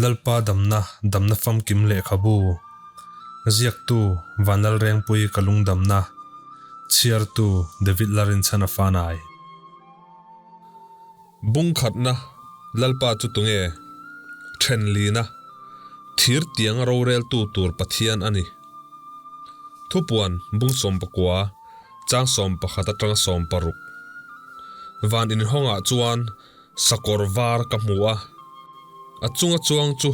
Lalpa damna, damna famkim lehkhabu. Ziaktu, Vanlalrengpui ka lungdamna. Chhiartu, David Larinchhana Fanai. Bung khatna, Lalpa chu tunge? Then lina, Thir tianga roreltu tur Pathian a ni. Thupuan, Bung 19, chang 11 atanga 16. Van inhawngah chuan sakawr var ka hmu a, a chunga chuang chu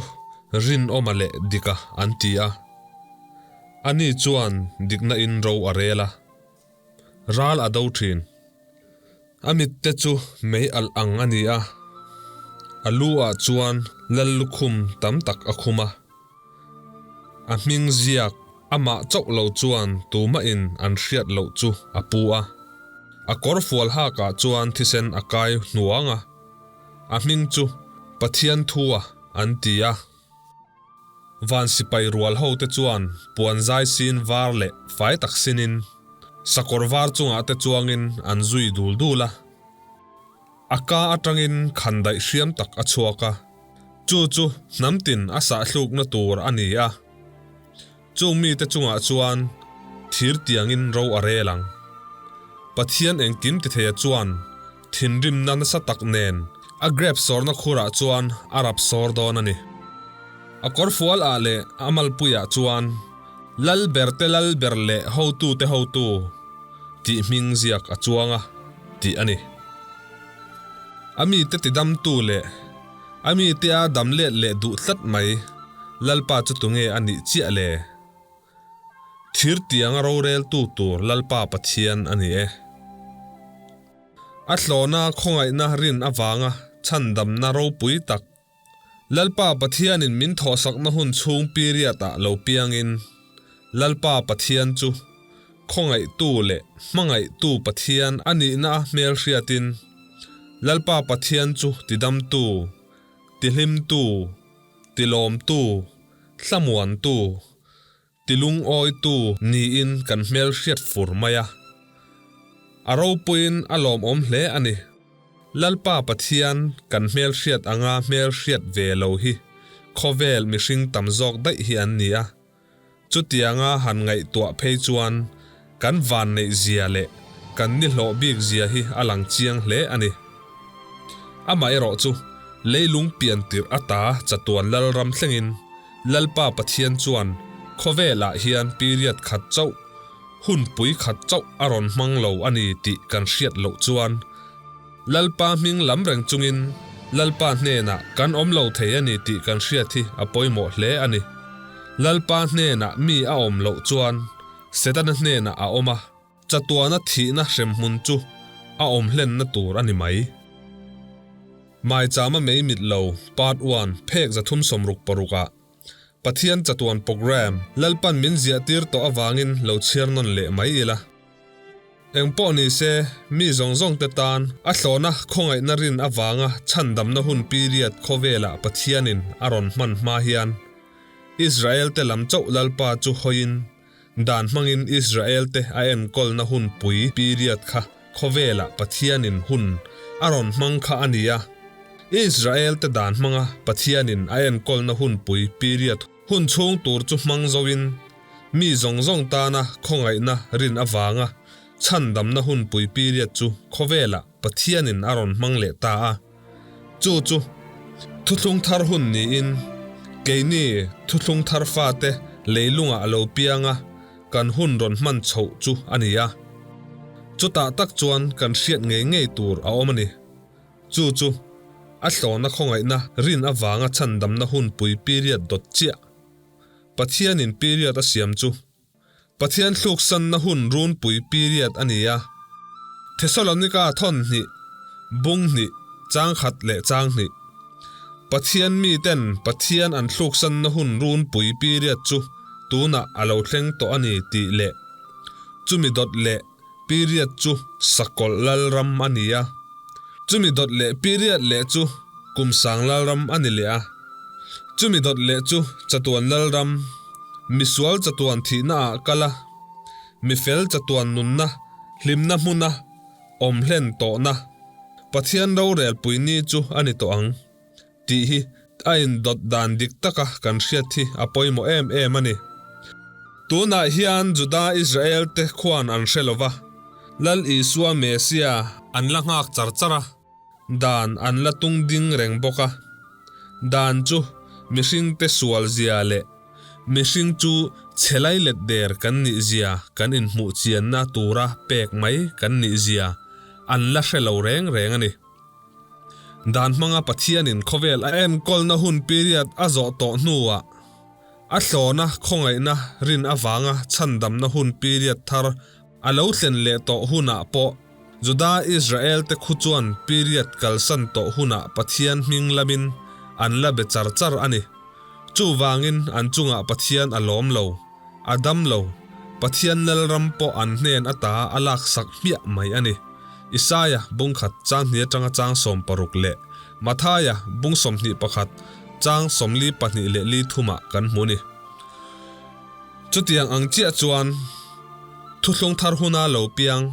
rinawma leh dika an ti a. Ani chuan dikna in ro a rel a, ral a do thin. A mitte chu mei alh ang a ni a, a lu ah chuan lal lukhum tam tak a khum a. A hming ziak amah chauh lo chuan tumah in an hriat loh chu a pu a. A kawr fual hak ah chuan thisen a kai hnuang a, a hming chu Pathian Thua an ti a. Van sipai rual ho te chuan puan zai sin var leh fai tak sinin sakawr var chungah te chuangin an zui dul dul a. A ka atangin khandaih hriam tak a chhuak a, chu chu hnam tin a sahthlukna tur a ni a. Chung mite chungah chuan thir tiangin ro a rel ang. Pathian engkim titheia chuan thinrimna nasa tak nen a grep sawrna khurah chuan a rap sawr dawn a ni. A kawrfual ah leh a malpuiah chuan Lal ber te lal ber leh hotu te hotu tih hming ziak a chuang a tih a ni. A mite tidamtu leh a mite a dam let leh duh tlat mai Lalpa chu tunge a nih chiah le? Thir tianga roreltu tur Lalpa Pathian a ni e. A hlawhna khawngaihna rin avanga chhandamna ropui tak Lalpa Pathianin min thawhsakna hun chhung period-ah lo piangin, Lalpa Pathian chu khawngaihtu leh hmangaihtu Pathian a nihna a hmelhriatin, Lalpa Pathian chu tidamtu, tihlimtu, tilawmtu, thlamuantu, Tilungawitu niin kan hmelhriat fur mai a, a ropuiin a lawmawm hle a ni. Lalpa Pathian kan hmelhriat anga hmelhriat ve lo hi khawvel mihring tam zawk daih hi an ni a. Chutianga han ngaihtuah phei chuan kan vanneih zia leh kan nihlawh bik zia hi a lang chiang hle a ni. Amaherawhchu, leilung pian tirh ata chatuan lalram thlengin Lalpa Pathian chuan khawvelah hian period khat chauh, hun pui khat chauh a rawn hmang lo a ni tih kan hriat loh chuan Lalpa hming lam reng chungin Lalpa hnenah kan awm lo thei a ni tih kan hriat hi a pawimawh hle a ni. Lalpa hnenah mi a awm loh chuan Setana hnenah a awm a. Chatuana thihna hremhmun chu a awm hlenna tur a ni mai. Maichama mei mit lo, Part One, phek 366 ah Pathian chatuan program Lalpan min ziahtir tawh avangin lo chhiar nawn leh mai ila. Engpawh ni se, mi zawng zawng te tan a thlawhna khawngaihna rin avanga chhandamna hun period khawvelah Pathianin a rawn hman hma hian Israel te lam chauh Lalpa chu hawiin Dan hmangin Israel-te a enkawlna hun pui period kha khawvelah Pathianin hun a rawn hmang kha a ni a. Israel-te dan hmanga Pathianin a enkawlna hun pui period hun chhung tur chu hmang zoin mi zawng zawng tana khawngaihna rin avanga chhandamna hun pui period chu khawvelah Pathianin a rawn hmang leh ta a. Chu chu Thuthlung Thar hun niin keini Thuthlung Thar fate leilungah a lo piang a, kan hun rawn hman chhoh chu a ni a. Chutah tak chuan kan hriat ngei ngei tur a awm a ni. Chu chu a hlawhna khawngaihna rin avanga chhandamna hunpui period dawt chiah Pathianin period a siam chu Pathian thluksanna hun runpui period a ni a. Thesalonika thawn hnih, bung hnih, chang khat leh chang hnih. Pathian miten Pathian an thluksanna hun runpui period chu tunah a lo thleng tawh a ni tih leh chumi dawt leh period chu Sakawlh Lalram a ni a. Chumi dawt leh period leh chu Kumsang Lalram a ni leh a. Chumi dawt leh chu Chatuan Lalram, misual chatuan thihna ah kal a, mifel chatuan nunna, hlimna hmuna awm hlen tawhna, Pathian rorelpui ni chu a ni tawh ang tih hi. A indawt dan dik taka kan hriat hi a pawimawh em em a ni. Tunah hian Juda Israel te khuan an hre lo va, Lal Isua Mesia an la nghak char char a, dan an la tung ding reng bawk a. Dan chu mihringte sual zia leh mihring chu chhe lai let der kan nih zia kan inhmuh chianna tura pek mai kan nih zia an la hre lo reng reng a ni. Dan hmanga Pathianin khawvel a enkawlna hun period a zawh tawh hnuah a hlawna khawngaihna rin avanga chhandamna hun period thar a lo thlen leh tawh hunah pawh Juda Israelte khu chuan period kalsan tawh hunah Pathian hming lamin an la be char char a ni. Chuvangin an chungah Pathian a lawm lo, a dam lo, Pathian Lalram pawh an hnen ata a laksak hmiah mai a ni. Isaia bung khat chang hnih atanga chang 16 leh Mathaia bung 21 chang 42 leh li thumah kan hmu ni. Chutiang ang chiah chuan thuthlung thar huna lo piang,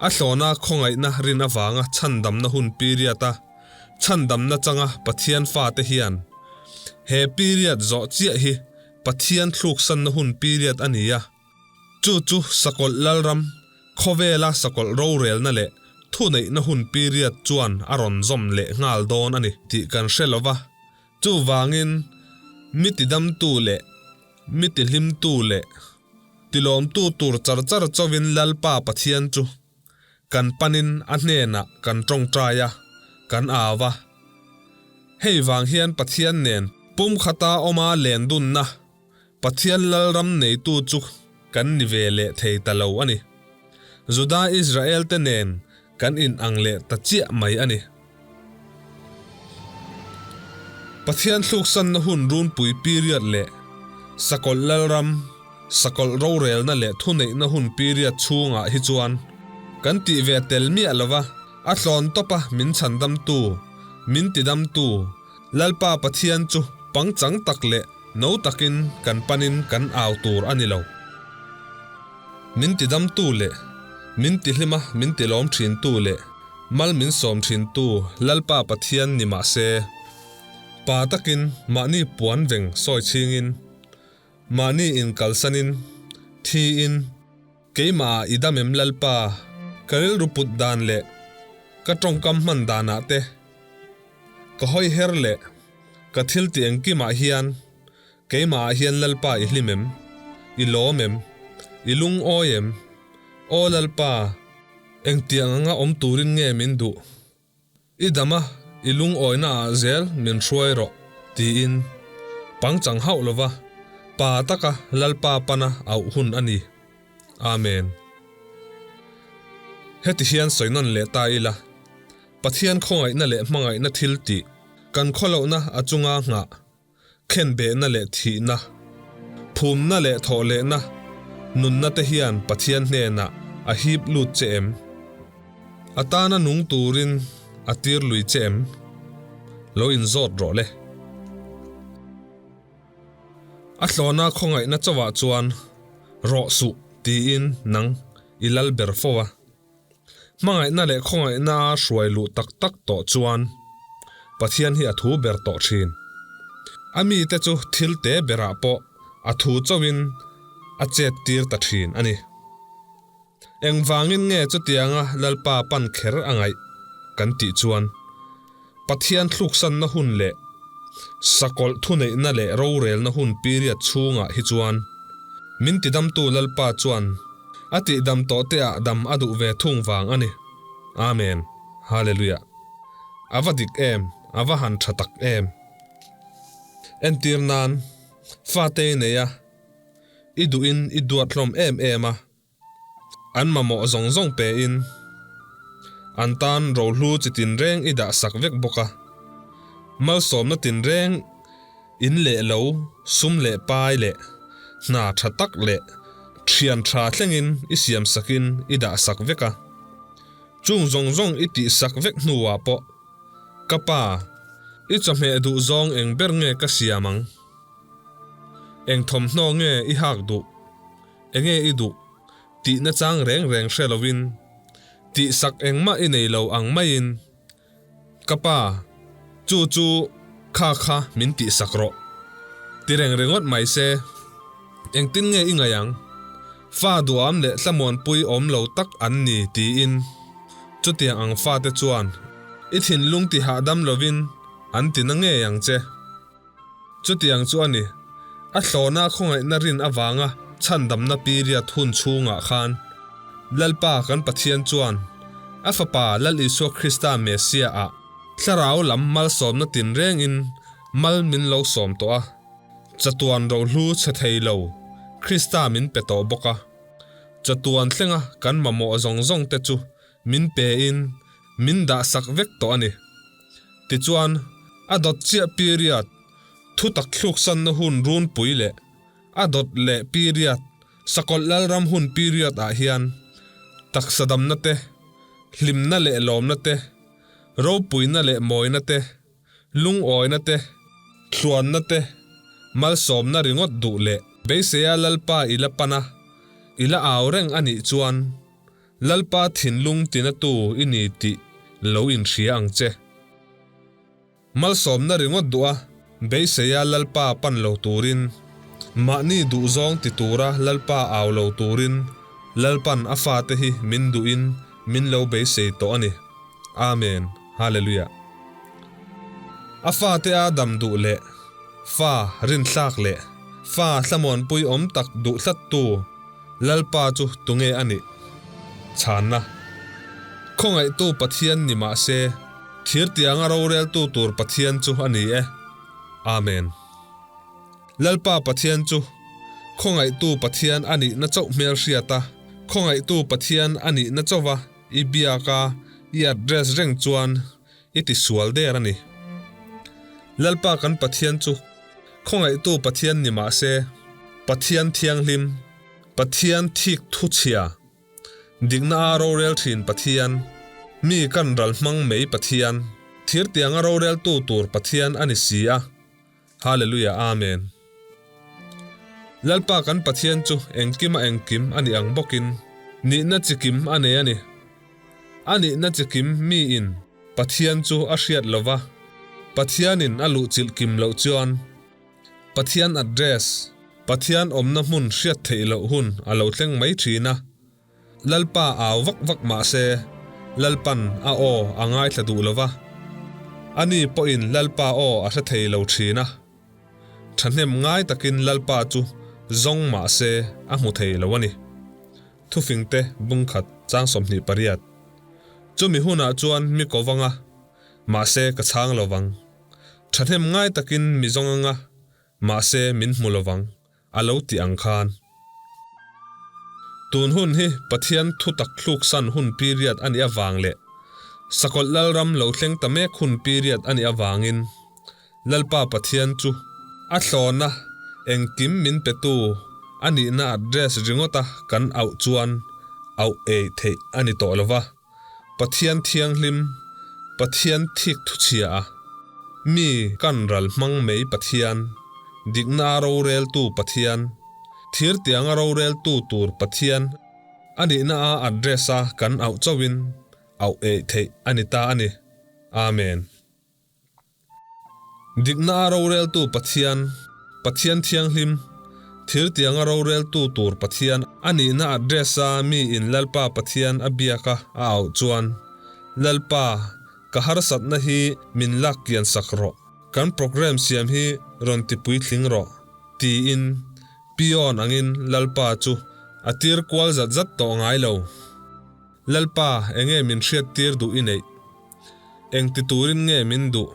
a hlawna khawngaihna rin avanga chhandamna hun period a chhandamna changa Pathian fate hian he period zawh chiah hi Pathian thluksanna hun period a ni a. Chu chu Sakawlh Lalram, khawvela Sakawlh rorelna leh thuneihna hun period chuan a rawn zawm leh nghal dawn a ni tih kan hre lo va. Chuvangin, mi tidamtu leh mi tihlimtu leh tilawmtu tur char char chauhin Lalpa Pathian chu kan panin a hnenah kan tawngtai a, kan au a. Hei vang hian Pathian nen pumkhata awma lendunna Pathian Lalram neitu chu kan ni ve leh thei ta lo a ni. Juda Israel-te nen kan inang leh ta chiah mai a ni. Pathian thluksanna hun runpui period leh Sakawlh Lalram, Sakawlh rorelna leh thuneihna hun period chhungah hi chuan kan tih ve tel miah lova a tlawn tawpa min chhandamtu, min tidamtu Lalpa Pathian chu pangchang tak leh No takin kan panin kan au tur a ni lo. Min tidamtu leh min tihlima min tilawm thintu leh mal min sawm thintu Lalpa Pathian ni mah se, pa takin mahni puan veng sawi chhingin, mahni inkalsanin, thiin, Keimah i dam em Lalpa, ka rilru put dan leh ka tawngkam hman danah te, ka hawi her leh ka thil ti engkimah hian keimah ah hian Lalpa i hlim em? I lawm em? I lungawi em? Aw Lalpa, engtiang anga awm turin nge min duh? I dam a, i lungawina ah zel min hruai rawh, tiin pangchang hauh lova pa taka Lalpa pana auh hun a ni. Amen. Heti hian sawi nawn leh ta ila, Pathian khawngaihna leh hmangaihna thil tih kan khawlohna a chunga nghah khenbehna leh thihna, phumna leh thawhlehna nunna te hian Pathian hnenah a hip lut che em? A tana nung turin a tir lui che em? Lo inzawt rawh le. A hlawna khawngaihna chauhah chuan rawh suh tiin nang i lal ber fo a. Hmangaihna leh khawngaihna a hruai luh tak tak tawh chuan Pathian hi a thu ber tawh thin. A mite chu thil te berah pawh a thu chauhin a chet tir ta thin a ni. Engvangin nge chutianga Lalpa pan kher a ngaih kan tih chuan Pathian thluksanna hun leh sakawlh thuneihna leh rorelna hun period chhungah hi chuan min tidamtu Lalpa chuan A tihdam tawh te ah dam a duh ve thung vang a ni. Amen. Hallelujah. A va dik em, a va han tha tak em. Entir nan, fate i nei a, i duhin i duat hlawm em em a, an mamawh zawng zawng pe in, an tan rohlu chi tinreng i dah sak vek bawk a, malsawmna tinreng In leh lo, sum leh pai leh hna tha tak leh thian tha thlengin i siam sakin i dah sak vek a. Chung zawng zawng i tih sak vek hnuah pawh, Ka pa, i chawhmeh duh zawng eng ber nge ka siam ang? Eng thawmhnaw nge i hak duh? Enge i duh? Tih nachang reng reng hre loin, tihsak engmah i nei lo ang maiin, Ka pa, chu chu Kha kha min tihsak rawh. Ti reng ringawt mai se. Engtin nge i ngaih ang? Fa duham leh thlamuanpui awm lo tak an ni tiin. Chutiang ang fate chuan i thinlung ti hahdam lovin an ti na ngei ang che. Chutiang chu a ni. A thlawna khawngaihna rin avanga chhandamna period hun chhungah khan Lalpa kan Pathian chuan a Fapa Lal Isua Krista Messiah-ah thlarau lam malsawmna tinrengin mal min lo sawm tawh a. Chatuan rohlu chhe thei lo Krista min pe tawh bawk a. Chatuan thlenga kan mamawh zawng zawng te chu min pe in min dah sak vek tawh a ni. Tichuan, a dawt chiah period, thu tak thluksanna hun runpui leh a dawt leh period, sakawlh lalram hun period ah hian taksa damna te, hlimna leh lawmna te, ropuina leh mawina te, Lungawina te, tluanna te, malsawmna ringawt duh leh beiseia Lalpa i la pan a, i la au reng a nih chuan Lalpa thinlung tinatu i ni tih lo inhria ang che. Malsawmna ringawt duh a, beiseia Lalpa pan lo turin, mahni duhzawng ti tura Lalpa au lo turin Lalpan a fate hi min duhin min lo beisei tawh a ni. Amen. Hallelujah. A fate a dam duh leh fa rinthlak leh fa thlamuanpui awm tak duh tlattu Lalpa chu tunge a nih? Chhanna. Khawngaihtu Pathian ni mah se, thirtianga roreltu tur Pathian chu a ni e. Amen. Lalpa Pathian chu khawngaihtu Pathian a nihna chauh hmelhriat a, khawngaihtu Pathian a nihna chauva I biak a, i address reng chuan i ti sual der a ni. Lalpa kan Pathian chu khawngaihtu Pathian ni mah se, Pathian thianghlim, Pathian thik thu chhia, dikna a rorel thin Pathian, mi kan ral hmang mai Pathian, thirtianga roreltu tur Pathian a ni si a. Hallelujah Amen. Lalpa kan Pathian chu engkima engkim a nih ang bawkin nihna chikim a nei a ni. A nihna chikim miin Pathian chu a hriat lova, Pathianin a luhchilh kim loh chuan Pathian address, Pathian awmna hmun hriat theih loh hun a lo thleng mai thin a. Lalpa au vak vak mah se, Lalpan a aw a ngaithla duh lo va, ani pawhin Lalpa aw a hre thei lo thin a. Thahnem ngai takin Lalpa chu zawng mah se a hmu thei lo a ni. Thufingte bungkhat chang 28. Chumi hunah chuan mi ko vang a, mahse ka chhang lo vang. Thahnem ngai takin mi zawng anga, mahse min hmu lo vang. A lo ti ang khan. Tun hun hi Pathian thu tak thluksan hun period a nih avang leh Sakawlh Lalram lo thleng ta mek hun period a nih avangin Lalpa Pathian chu a thlawna engkim min petu a nihna address ringawta kan auh chuan auh ei theih a ni tawh lova. Pathian thianghlim, Pathian thik thuchhia a, mi kan ral hmang mai Pathian, dikna a roreltu Pathian, thirtianga roreltu tur Pathian a nihna a address a kan auh chauhin auh eih theih a ni ta a ni. Amen. Dikna a roreltu Pathian, Pathian Thianghlim, thirtianga roreltu tur Pathian a nihna address a mi in Lalpa Pathian a biak a a auh chuan, Lalpa, ka harsatna hi min lak kian sak rawh, kan program siam hi rawn ti puitling rawh, tiin peon angin Lalpa chu a tir kual zat zat tawh ngai lo. Lalpa, enge min hriattir duh i neih? Eng ti turin nge min duh?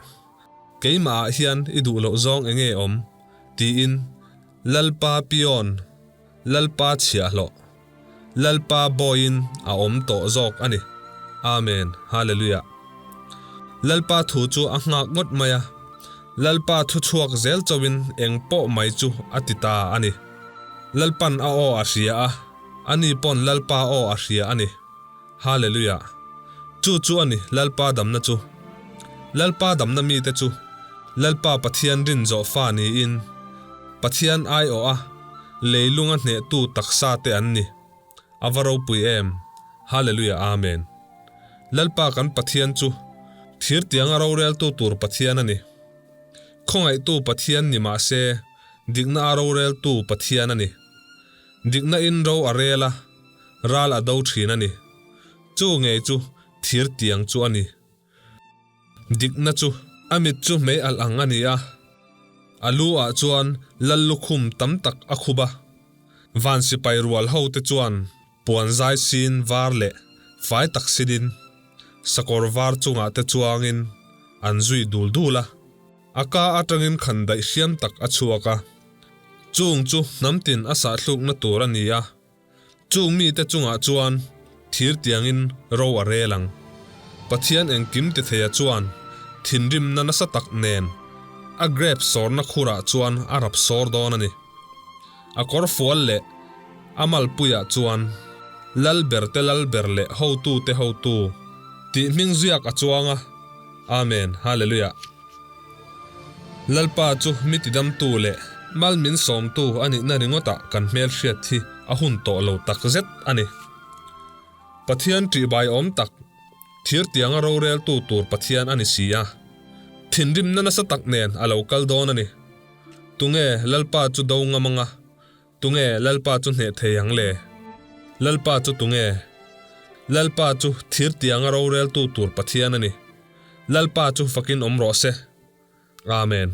Keimahah hian i duh loh zawng enge awm? tiin Lalpa pion, Lalpa chhiahhlawh, Lalpa bawiin a awm tawh zawk a ni. Amen. Hallelujah. Lalpa thu chu a nghak ngawt mai a, Lalpa thu chhuak zel chauhin eng pawh mai chu a ti ta a ni. Lalpan a aw a hria a, ani pawn Lalpa aw a hria a ni. Hallelujah! Chu chu a ni Lalpa damna chu. Lalpa damna mite chu Lalpa Pathian rin zawh fa niin Pathian aiawh a leilunga hnehtu taksa te an ni. A va ropui em! Hallelujah Amen! Lalpa kan Pathian chu thirtianga roreltu tur Pathian a ni. Khawngaihtu Pathian ni mah se, dikna a roreltu Pathian a ni. Dikna in ro a rel a, ral a do thin a ni. Chu ngei chu thir tiang chu a ni. Dikna chu a mit chu mei alh ang a ni a, a lu ah chuan lal lukhum tam tak a khup a. Van sipai rual ho te chuan puan zai sin var leh fai tak sinin sakawr var chungah te chuangin an zui dul dul a. A ka atangin khandaih hriam tak a chhuak a, chung chu hnam tin a sahthlukna tur a ni a. Chung mite chungah chuan thir tiangin ro a rel ang. Pathian engkim titheia chuan thinrimna nasa tak nen a grep sawrna khurah chuan a rap sawr dawn a ni. A kawrfual leh a malpuiah chuan Lalberte Lalber leh Hotute Hotu tih hming ziak a chuang a. Amen. Hallelujah. Lalpa chu mi tidamtu leh mal min sawmtu a nihna ringawtah kan hmelhriat hi a hun tawh lo takzet a ni. Pathian ṭihbai awm tak, thir tianga roreltu tur Pathian a ni si a, thinrimna nasa tak nen a lo kal dawn a ni. Tunge Lalpa chu do ngam anga, tunge Lalpa chu hneh thei ang le? Lalpa chu tunge? Lalpa chu thir tianga roreltu tur Pathian a ni. Lalpa chu fakin awm rawh se. Amen.